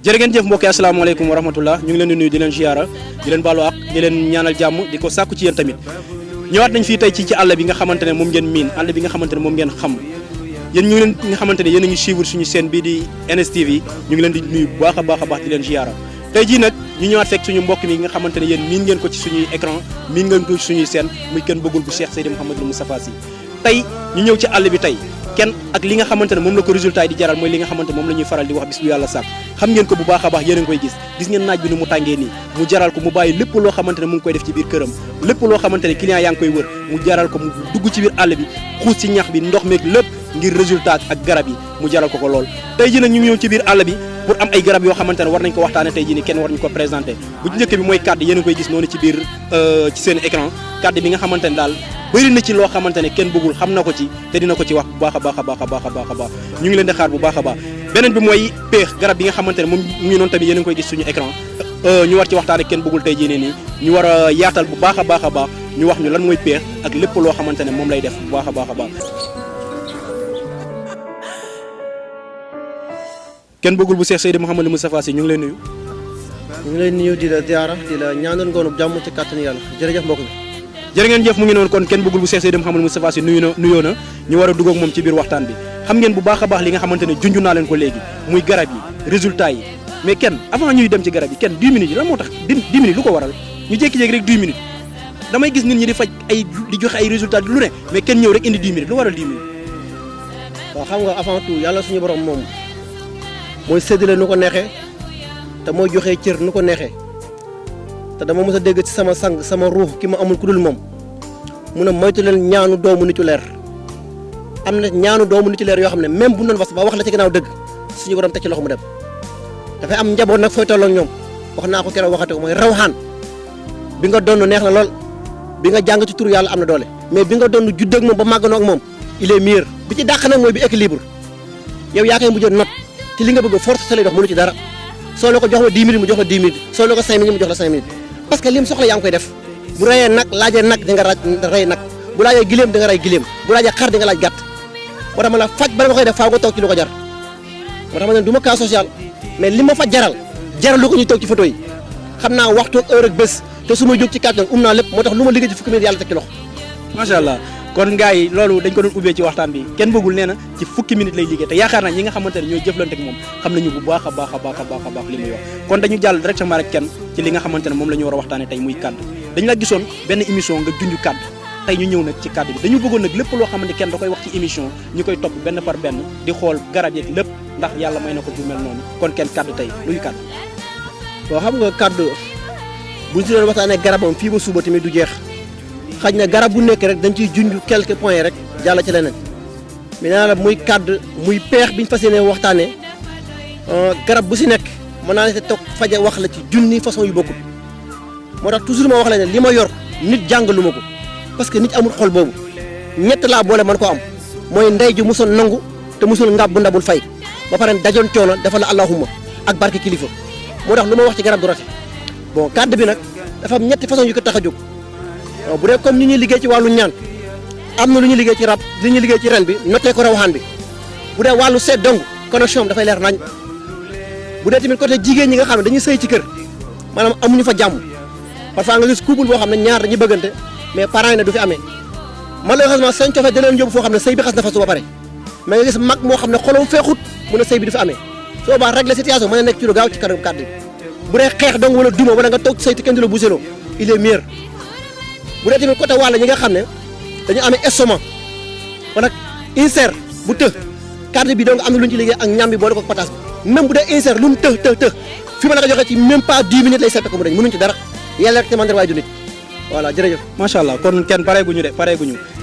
jërë ngeen jëf mbokk yi asalaamaaleykum wa rahmatullah ñu ngi leen di nuyu di leen ziyaara di leen baalu ak di leen ñaanal jàmm di ko sàkku ci yéen tamit ñëwaat nañ fii tey ci àll bi nga xamante ne moom ngeen miin àll bi nga xamante ne moom ngeen xam yéen ñu ngi leen nga xamante ne yéen a ngi suivre suñu chaîne bii di NSTV ñu ngi leen di nuyu bu baax a baax di leen ziyaara tey jii nag ñu ñëwaat fekk suñu mbokk mi nga xamante ne yéen miin ngeen ko ci suñuy écran miin ngeen ko ci suñuy chaîne muy Kenn Bëggul bu Cheikh Seydi Mouhamadou Moustapha Sy tey ñu ñëw ci àll bi tey kenn ak li nga xamante ne moom la ko résultat yi di jaral mooy li nga xamante ne moom la ñuy faral di wax bis bu yàlla sàkk xam ngeen ko bu baax a baax yéen a ngi koy gis ngeen naaj bi ni mu tàngee nii mu jaral ko mu bàyyi lépp loo xamante ne mu ngi koy def ci biir këram lépp loo xamante ne client yaa ngi koy wër mu jaral ko mu dugg ci biir àll bi xuus ci ñax bi ndox meeg lépp ngir résultat ak garab yi mu jaral ko lool tey ji nag ñu ngi ñëw ci biir àll bi pour am ay garab yoo xamante ne war nañ ko waxtaane tey ji ni kenn war ñu ko présenté bu njëkk bi mooy kàddu yéen a koy gis noonu ci biir ci seen écran kàddu bi nga xamante ne daal bëri na ci loo xamante ne kenn bëggul xam na ko ci te dina ko ci wax bu baax a baax ñu ngi leen di xaar bu baax a baax beneen bi mooy péex garab bi nga xamante ne moom mu ngi noonu tamit yéen a ngi koy gis suñu écran ñu war ci waxtaane kenn bëggul tey jii nii ñu war a yaatal bu baax a baax ñu wax ñu lan mooy péex ak lépp loo xamante ne moom lay def bu baax a baax Kenn Bëggul bu Cheikh Seydi Mouhamadou Moustapha Sy ñu ngi lay nuyu. ñu ngi lay nuyu di la ziara di la ñaanal ngoonu jàmm ci kàttanu yàlla jërëjëf mbokk mi. jërë ngeen jëf mu ngi noonu kon Kenn Bëggul bu Cheikh Seydi Mouhamadou Moustapha Sy nuyoo na ñu war a dugg ak moom ci biir waxtaan bi xam ngeen bu baax a baax li nga xamante ne junj naa leen ko léegi muy garab yi résultat yi mais kenn avant ñuy dem ci garab yi kenn 10 minutes yi lan moo tax 10 minutes lu ko waral ñu jékki-jékki rek 10 minutes damay gis nit ñi di faj ay di joxe ay résultats lu ne mais kenn ñëw rek indi 10 minutes lu waral 10 minutes. waaw xam nga avant tout yàlla suñu borom moom mooy séddale nu ko neexee te mooy joxe cër nu ko neexee te dama mës a dégg ci sama sang sama ruux ki ma amul ku dul moom mu ne moytu leen ñaanu doomu nitu leer am na ñaanu doomu nitu leer yoo xam ne même bu doon wax la ci gannaaw dëgg suñu borom teg ci loxo mu dem dafay am njaboot nag fooy tolloo ak ñoom wax naa ko keroog waxate ko mooy rawxaan bi nga doon neex na lool bi nga jàng ci tur yàlla am na doole mais bi nga doon judd ak moom ba màgganoo ak moom il est meilleur bi ci dàq nag mooy bi équilibre yow yaa koy mujjee note ci li nga bëgg force sa lay dox mënu ci dara soo la ko jox la 10 minutes mu jox la 10 minutes soo la ko 5 minutes mu jox la 5 minutes parce que lim soxla yaa ngi koy def bu rayee nag laajee nag di nga rey nag bu laajee giléem di nga rey giléem bu laajee xar di nga laaj gàtt moo tax ma la faj bala nga koy def faaw nga toog ci lu ko jar moo tax ma ne du ma cas social mais li ma fa jaral lu ko ñuy toog ci photo yi xam naa waxtu ak heure ak bés te su ma jóg ci kàttan naa lépp moo tax lu ma liggéey ci fukki minutes yàlla teg ci loxo macha allah kon gars yi loolu dañ ko doon ubbee ci waxtaan bi Kenn Bëggul nee na ci fukki minutes lay liggéey te yaakaar naa ñi nga xamante ne ñooy jëflante ak moom xam nañu bu baax a baax li muy wax kon dañu jàll directement rek kenn ci li nga xamante ne moom la ñu war a waxtaane tey muy kàddu dañu la gisoon benn émission nga junj kàddu tey ñu ñëw nag ci kàddu bi dañu bëggoon nag lépp loo xamante kenn da koy wax ci émission ñu koy topp benn par benn di xool garab yeeg lépp ndax yàlla may na ko du mel noonu kon kenn kàddu tey luy kàddu waaw xam nga kàddu buñ si doon waxtaanee garabam fii ba suba tamit du jeex xaj na garab bu nekk rek dañ ciy junj quelques points rek jàll ci leneen mais nee naa la muy kàdd muy peex biñ fas yéene waxtaanee garab bu si nekk mën naa ne te toog faja wax la ci junni façon yu bokkul moo tax toujours ma wax la ne li ma yor nit jàngalu ma ko parce que nit amul xol boobu ñett laa boole man koo am mooy ndey ju musoon nangu te musul ngàb bu ndabul fay ba pare dajoon coono dafa la allahumma ak barke kilifa moo tax lu ma wax ci garab du rate bon kàdd bi nag dafa am ñetti façon yu ko tax a jóg bu dee comme ni ñuy liggéey ci wàllu ñaan am na lu ñuy liggéey ci rab li ñuy liggéey ci ren bi noté ko rawaxaan bi bu dee wàllu seet dong connexion am dafay leer nañ bu dee tamit côté jigéen ñi nga xam ne dañuy sëy ci kër maanaam amuñu fa jàmm parfois nga gis couple boo xam ne ñaar dañuy bëggante mais parents yi ne du fi amee malheureusement seen cofee da leen yóbbu foo xam ne sëy bi xas na fa su ba pare mais nga gis mag moo xam ne xolom feexut mu ne sëy bi du fi amee soo baa régler situation mën a nekk ci lu gaaw ci kàddu bi bu dee xeex dong wala duma wala nga toog sëy te kenn du la buuseloo il est meilleur bu dee tamit côté wàll ñi nga xam ne dañu amee estomac wala ulcère bu të carte bi donc am na lu ñu ci liggéey ak ñam bi boole ko pataas bi même bu dee ulcère lu mu të fi ma la ko joxee ci même pas 10 minutes lay seppe ko mu dañ mënuñ ci dara yàlla rek te man waaye du nit voilà jërëjëf. macha allah kon kenn pareeguñu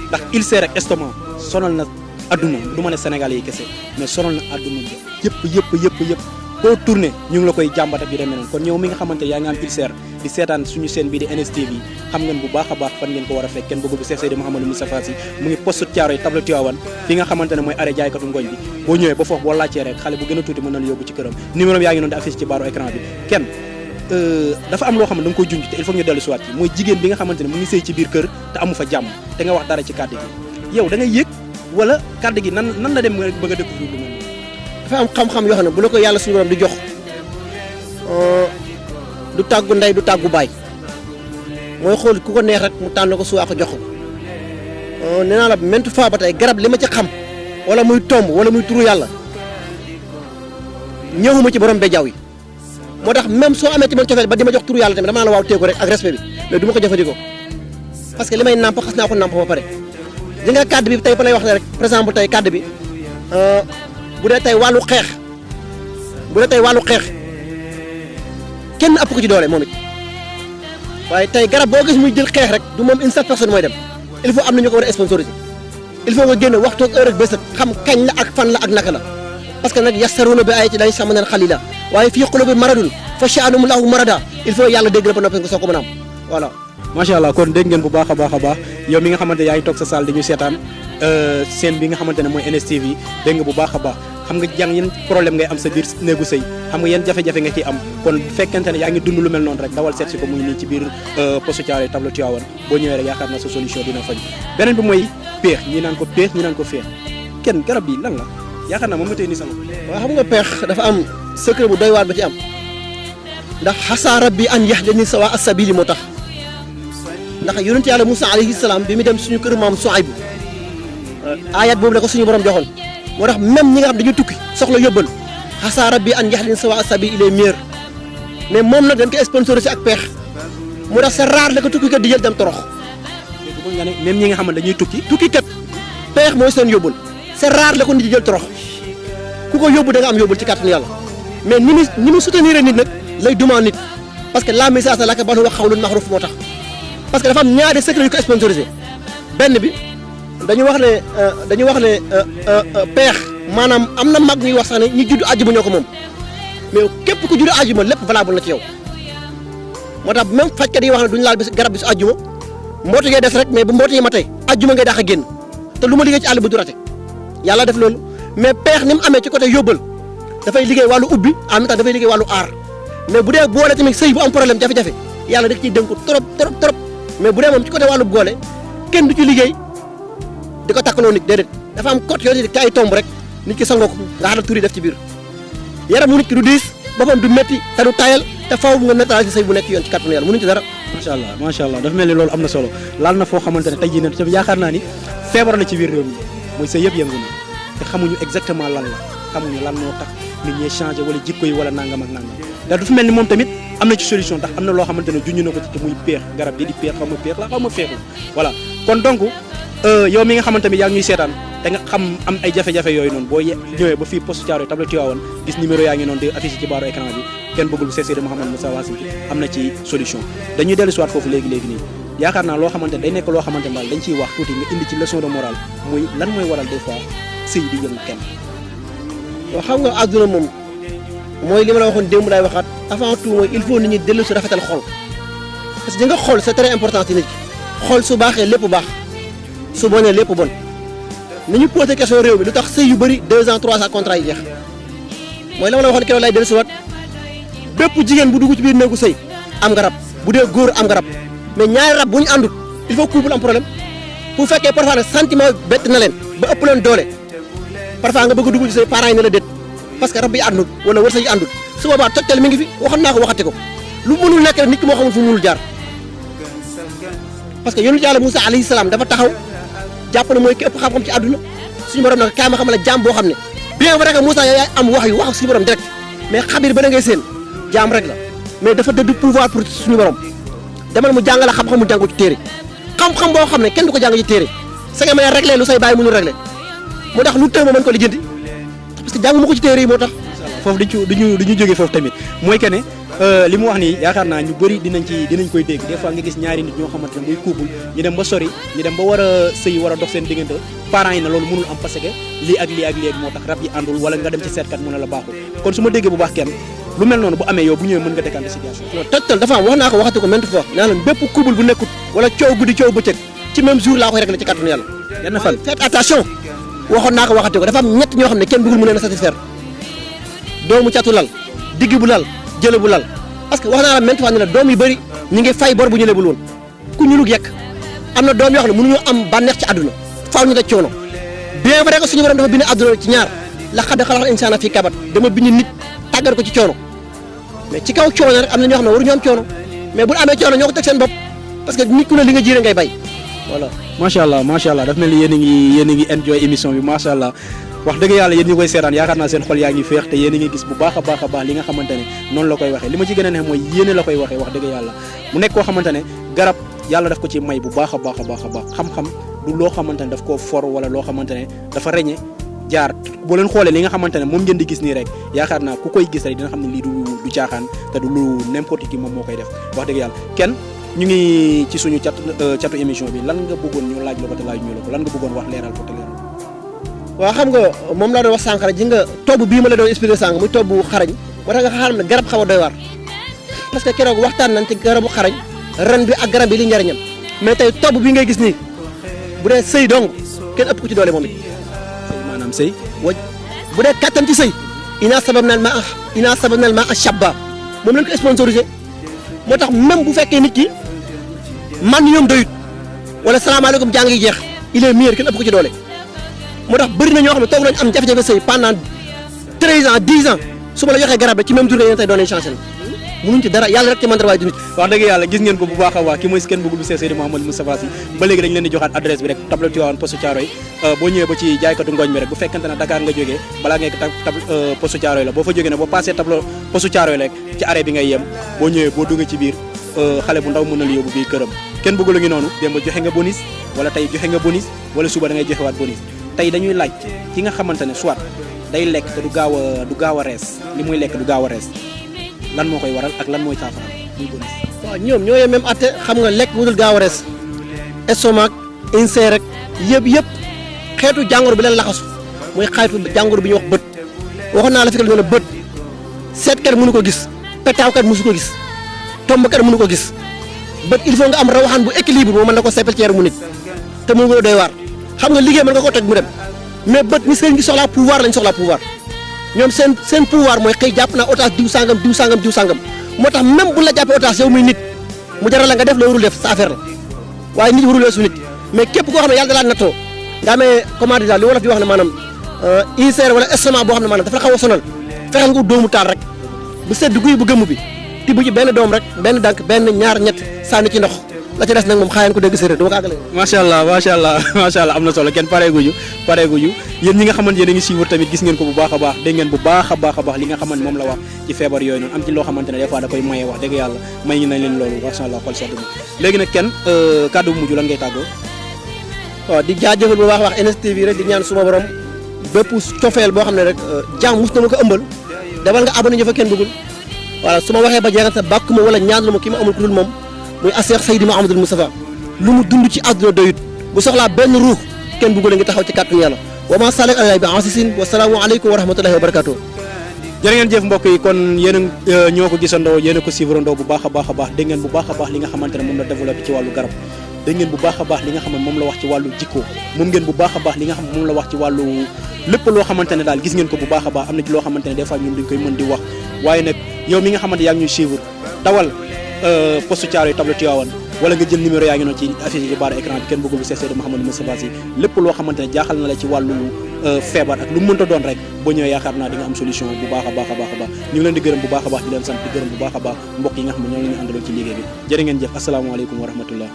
ndax ulcère ak estomac sonal na adduna du ma ne Sénégal yi kese mais sonal na adduna bi yëpp koo tourné ñu ngi la koy jàmbat ak yu demee noonu kon ñëw mi nga xamante yaa ngi am ulcère di seetaan suñu chaîne bii di NSTV xam ngeen bu baax a baax fan ngeen ko war a fekk Kenn Bëggul bu Cheikh Seydi Mouhamadou Moustapha Sy mu ngi poste Thiaroye table Tivaouane fi nga xamante ne mooy arrêt jaaykatu ngooñ bi boo ñëwee ba foofu boo laajtee rek xale bu gën a tuuti mën na la yóbbu ci këram numéro yaa ngi noonu di affiché ci baaru écran bi kenn dafa am loo xam ne da nga koy junj te il faut ñu dellu si waat ci mooy jigéen bi nga xamante ne mu ngi sëy ci biir kër te amu fa jàmm te nga wax dara ci kàddu gi yow da ngay yëg wala kàddu gi nan la dem bëgg a découvrir lu mel dafa am xam-xam yoo xam ne bu la ko yàlla suñu borom di jox du tàggu ndey du tàggu baay mooy xool ku ko neex rek mu tànn ko suwaa ko jox ko nee naa la maintes fois ba tey garab li ma ci xam wala muy tomb wala muy turu yàlla ñëwuma ci borom bejaaw yi moo tax même soo amee ci man cofeel ba di ma jox turu yàlla tamit dama la waaw teeku rek ak respect bi mais du ma ko jëfandikoo parce que li may nàmp xas naa ko nàmp ba pare di nga kàddu bi tey ba lay wax ne rek par exemple tey kàddu bi bu dee tey wàllu xeex kenn ëpp ko ci doole moom it waaye tey garab boo gis muy jël xeex rek du moom une seule personne mooy dem il faut am na ñu ko war a sponsoriser il faut nga génn waxtu ak heure ak bés xam kañ la ak fan la ak naka la parce que nag yastaruuna bi ayati laahi samanan xalila waaye fii qulubi maradun fa sha'anuhum lahu marada il faut yàlla dégg la ba noppi nga soog ko mën a am voilà. macha allah kon dégg ngeen bu baax a baax a baax yow mi nga xamante yaa ngi toog sa salle dañu seetaan seen bi nga xamante ne mooy NSTV dégg nga bu baax a baax xam nga jàng yeen problème ngay am sa biir néegu sëy xam nga yeen jafe-jafe nga ciy am kon bu fekkente ne yaa ngi dund lu mel noonu rek dawal seet si ko muy nii ci biir poste Thiaroye tableau Tivaouane boo ñëwee rek yaakaar na sa solution dina fañ beneen bi mooy peex ñi naan ko peex ñi naan ko feex kenn garab bi lan la yaakaar naa moom nga tey nii sama waaw xam nga peex dafa am secret bu doy waar ba ci am ndax xasaa rabbi an yahdini sawa as-sabili moo tax ndax yonent yàlla Moussa alayhi salaam bi mu dem suñu kër maam Suayb ayat boobu la ko suñu borom joxoon moo tax même ñi nga xam dañuy tukki soxla yóbbal xasaa rabbi an yahdini sawa as-sabili il est meilleur mais moom nag dañ koy sponsorisé ak peex moo tax c'est rare la ko tukki kat di jël dem torox même ñi nga xam ne dañuy tukki kat peex mooy seen yóbbal c'est rare la ko nit di jël torox ku ko yóbbu da nga am yóbbal ci kàttanu yàlla mais ni mu soutenir nit nag lay dumaa nit parce que la message la ka bal wax xawlun maxruf moo tax parce que dafa am ñaari secret yu ko sponsorisé benn bi dañu wax ne peex maanaam am na mag ñuy wax sax ne ñi judd àjjuma ñoo ko moom mais képp ku judd àjjuma lépp valable na ci yow moo tax même fajkat yi wax ne duñu laal bis garab bi su àjjuma mbootu ngay des rek mais bu mbootu yi ma tey àjjuma ngay daax a génn te lu ma liggéey ci àll bi du rate yàlla def loolu mais peex ni mu amee ci côté yóbbal dafay liggéey wàllu ubbi en même temps dafay liggéey wàllu aar mais bu dee boole tamit sëy bu am problème jafe-jafe yàlla da ciy dénku trop mais bu dee moom ci côté wàllu boole kenn du ci liggéey di ko takkaloo nit déedéet dafa am côté yooyu ci ay tomb rek nit ki sangoo ko nga xam ne tur yi def ci biir yaramu nit ki du diis boppam du métti te du tayal te faaw nga neutraliser sëy bu nekk yoon ci kàttanu yàlla mënuñ ci dara. macha allah dafa mel ni loolu am na solo laal na foo xamante ne tey jii nag yaakaar naa ni feebar la ci biir réew mi mooy sëy yëpp yëngu na te xamuñu exactement lan la xamuñu lan moo tax nit ñi changé wala jikko yi wala nangam ak nangam da dafa mel ni moom tamit am na ci solution tax am na loo xamante ne junj na ko ci te muy peex garab bi di peex xaw ma peex la xaw ma feexul voilà kon donc yow mi nga xamante ni yaa ngi ñuy seetaan te nga xam am ay jafe-jafe yooyu noonu boo ñëwee ba fii poste Thiaroye tableau Tivaouane gis numéro yaa ngi noonu di affiché ci baaru écran bi kenn bëggul Seydi Mouhamed Moussa Wassim am na ci solution dañuy dellu si waat foofu léegi nii yaakaar naa loo xamante ne day nekk loo xamante ne daal dañ ciy wax tuuti nga indi ci leçon de morale muy lan mooy waral des fois sëy di yëngu kenn waaw xam nga àdduna moom mooy li ma la waxoon démb laay waxaat avant tout mooy il faut nit ñi dellu si rafetal xol parce que di nga xol c'est très important ci nit ki xol su baaxee lépp baax su bonee lépp bon ni ñu posé question réew mi lu tax sëy yu bëri 2 ans 3 ans contrat yi jeex mooy la ma la waxoon keroog lay dellu si waat bépp jigéen bu dugg ci biir néegu sëy am nga rab bu dee góor am nga rab mais ñaari rab bu ñu àndut il faut couple am problème bu fekkee parfois nag sentiment bett na leen ba ëpp leen doole parfois nga bëgg a dugg ci say parents yi ne la déet parce que rab yi àndut wala wërsëg yi àndut su boobaa tojtal mi ngi fi waxoon naa ko waxati ko lu mënul nekk rek nit ki moo xamul fu mënul jaar parce que yonent yàlla Moussa alayhi salaam dafa taxaw jàpp ne mooy ki ëpp xam-xam ci àdduna suñu borom nag kaay ma xam la jaam boo xam ne bien vrai que Moussa yaay am wax yu wax ak suñu borom direct mais xabir ba da ngay seen jaam rek la mais dafa dëdd pouvoir pour suñu borom demal mu jàngala xam-xam mu jàngu ci téere xam-xam boo xam ne kenn du ko jàng ci téere sa nga may réglé lu say bàyyi mënul réglé moo tax lu tëw ma mën ko lijjanti parce que jàngu ma ko ci téere yi moo tax foofu duñu jógee foofu tamit mooy que ne li mu wax nii yaakaar naa ñu bëri dinañ koy dégg des fois nga gis ñaari nit ñoo xamante ne muy couple ñu dem ba sori ñu dem ba war a sëy war a dox seen diggante parents yi na loolu mënul am parce que lii ak lii moo tax rab yi àndul wala nga dem ci seetkat mu ne la baaxul kon su ma déggee bu baax kenn lu mel noonu bu amee yow bu ñëwee mën nga décanter situation non tojtal dafa am wax naa ko waxati ko maintes fois naa leen bépp couple bu nekkut wala coow guddi coow bëccëg ci même jour laa koy régler ci kàttanu yàlla yenn fan faites attention waxoon naa ko waxati ko dafa am ñett ñoo xam ne kenn bëggul mu leen a satisfaire doomu catu lal digg bu lal jële bu lal parce que wax naa la maintes fois ne la doom yu bëri ñi ngi fay bor bu ñu lebul woon ku ñulug yekk am na doom yoo xam ne mënuñu am bànneex ci àdduna faaw ñu daj coono bien vrai que suñu borom dafa bind àdduna ci ñaar la xad xalaqal insaana fii kabat dama bind nit tàggat ko ci coono mais ci kaw coono rek am na ñoo xam ne waruñu am coono mais bu amee coono ñoo ko teg seen bopp parce que nit ku ne li nga jiire ngay bay voilà. macha allah daf mel ni yéen a ngi enjoy émission bi macha allah wax dëgg yàlla yéen ñi koy seetaan yaakaar naa seen xol yaa ngi féex te yéen a ngi gis bu baax a baax li nga xamante ne noonu la koy waxee li ma ci gën a neex mooy yéene la koy waxee wax dëgg yàlla mu nekk koo xamante ne garab yàlla daf ko ci may bu baax a baax xam-xam du loo xamante ne daf koo for wala loo xamante ne dafa reñe jaar boo leen xoolee li nga xamante ne moom ngeen di gis nii rek yaakaar naa ku koy gis rek dina xam ne lii du caaxaan te du lu n'importe qui moom moo koy def wax dëgg yàlla kenn ñu ngi ci suñu catu émission bi lan nga bëggoon ñu laaj la ko te laaj ñu la ko lan nga bëggoon wax leeral ko te leeral waaw xam nga moom laa doon wax sànq rek ji nga tobb bii ma la doon expliqué sànq muy tobb xarañ moo tax nga xam ne garab xaw a doy waar parce que keroog waxtaan nañ ci garabu xarañ ren bi ak garab bi li njariñam mais tey tobb bi ngay gis nii bu dee sëy dong kenn ëpp ko ci doole moom it maanaam sëy bu dee kattan ci sëy inaa sababnal maa shabba moom lañ ko sponsorisé moo tax même bu fekkee nit ki man ñoom doyut wala salaamaaleykum jàng yi jeex il est meilleur kenn ëpp ko ci doole moo tax bëri na ñoo xam ne toog nañ am jafe-jafe sëy pendant 13 ans 10 ans su ma la joxee garab ci même journée yéen tey doon nañ changé na mënuñ ci dara yàlla rek ci mën dara waaye du nit wax dëgg yàlla gis ngeen ko bu baax a baax ki mooy si kenn bëggul bi Seydi Mouhamadou Moustapha Sy ba léegi dañ leen di joxaat adresse bi rek table Tivaouane poste Thiaroye boo ñëwee ba ci jaaykatu ngooñ bi rek bu fekkente ne Dakar nga jógee balaa ngay table poste Thiaroye la boo fa jógee ne boo passé table poste Thiaroye rek ci arrêt bi ngay yem boo ñëwee boo duggee ci biir xale bu ndaw mën na la yóbbu biir këram kenn bëggul ngi noonu démb joxe nga bonus wala tey joxe nga bonus wala suba da ngay joxewaat bonus tey dañuy laaj ki nga xamante ne soit day lekk te du gaaw a rees li muy lekk du gaaw a rees lan moo koy waral ak lan mooy saafara muy bonus. waaw ñoom ñoo yem même atte xam nga lekk wudul gaaw a rees estomac ulcère rek yëpp xeetu jàngoro bi leen laxasu muy xeetu jàngoro bi ñuy wax bët waxoon naa la fi ñu ne bët seetkat mënu ko gis petaawkat mësu ko gis tombkat mënu ko gis bët il faut nga am rawaxaan bu équilibre moo mën na ko seppal ci yaram mu nit te mënu ko doy waar xam nga liggéey mën nga ko toj mu dem mais bët ni seen ngi soxlaa pouvoir lañ soxlaa pouvoir ñoom seen pouvoir mooy xëy jàpp naa otage diw sangam moo tax même bu la jàppee otage yow muy nit mu jaral la nga def la warul def sa affaire la waaye nit warul weesu nit mais képp koo xam ne yàlla da laa nattoo nga amee comment dire li wolof di wax ne maanaam ulcère wala estomac boo xam ne maanaam dafa la xaw a sonal fexeel nga doomu taal rek bu sedd guy bu gëmm bi tibb ci benn doom rek benn dànk benn ñaar ñett sànni ci ndox la ci des nag moom xaayaan ko dégg séeréer dama ko àggale. macha allah am na solo kenn pareeguñu yéen ñi nga xamante yéen a ngi suivre tamit gis ngeen ko bu baax a baax dégg ngeen bu baax a baax li nga xamante moom la wax ci feebar yooyu noonu am ci loo xamante ne des fois da koy maye wax dëgg yàlla may ngi nañ leen loolu macha allah xol sedd léegi nag kenn kàddu bu mujj lan ngay tàggoo. waaw di jaajëfal bu baax wax NSTV rek di ñaan suma borom bépp cofeel boo xam ne rek jàmm mus na ma ko ëmbal defal nga abonné ñu fa kenn bëggul voilà su ma waxee ba jeexal sa bàkk ma wala ñaan lu ma ki ma amul ku dul moom muy Cheikh Seydi Mouhamadou Moustapha lu mu dund ci àdduna doyut bu soxlaa benn ruux kenn bëggul ngi taxaw ci kàttanu yàlla wa ma salik alay bi asisin wa salaamu aleykum wa rahmatullahi wa barakatuh jërë ngeen jëf mbokk yi kon yéen ñoo ko gisandoo yéen a ko suivrandoo bu baax a baax dégg ngeen bu baax a baax li nga xamante ne moom la développé ci wàllu garab dégg ngeen bu baax a baax li nga xam ne moom la wax ci wàllu jikko moom ngeen bu baax a baax li nga xam ne moom la wax ci wàllu lépp loo xamante ne daal gis ngeen ko bu baax a baax am na ci loo xamante ne des fois ñun duñ koy mën di wax waaye nag yow mi nga xamante yaa ngi ñuy suivre dawal poste Thiaroye table Tivaouane wala nga jël numéro yaa ngi noonu ci affiche yi barre écran bi kenn bëggul Cheikh Seydi Mouhamadou Moustapha Sy lépp loo xamante ne jaaxal na la ci wàllu feebar ak lu mu mënta doon rek boo ñëwee yaakaar naa di nga am solution bu baax a baax ñu ngi leen di gërëm bu baax a baax di leen sant di gërëm bu baax a baax mbokk yi nga xam ne ñoo la ñu àndaloon ci liggéey bi jërë ngeen jëf asalaamaaleykum wa rahmatullah